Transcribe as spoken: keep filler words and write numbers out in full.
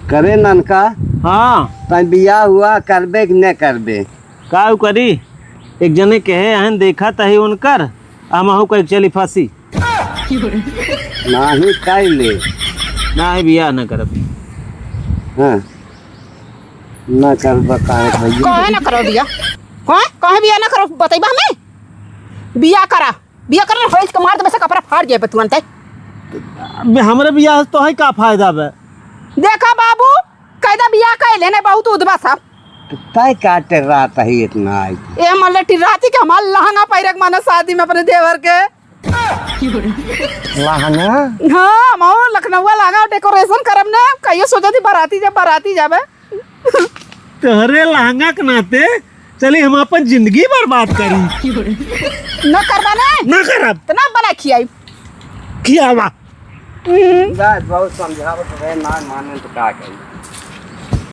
करे ननका। हाँ। तैं बियाह हुआ करबे कि न करबे? का उ करी? एक जने कहे हन, देखा तही उनकर, हमहू कहे चली फांसी। नाही, काहे ले? नाही, बियाह न करब। हाँ, न करब, काहे भैया? काहे न करब बियाह? काहे, काहे बियाह न करब, बतइबा हमें? बियाह करा, बियाह करा, होइच के मार देबे से कपड़ा फाड़ जाए तुरंते। अबे, हमरे बियाह से तोहे का फायदा बे? देखा बाबू, कैदा बियाह कैले ने बहुत उदबा सब। तो तय का टिर्रात ही इतना आई? ए मल्ले टिर्राती के हमार लहंगा पहिरे के माना शादी में अपने देवर के। लहंगा? हाँ, हम और लखनऊआ लहंगा decoration करब ने, कहियो सोचत ही बराती जब बराती जाबे। तोहरे लहंगा के नाते चली हम अपन जिंदगी बर्बाद करी। न करबा ने? न करब। त ना बना खियाई। खियावा। हम्म। बहुत समझावत रहे, ना माने तो का करी?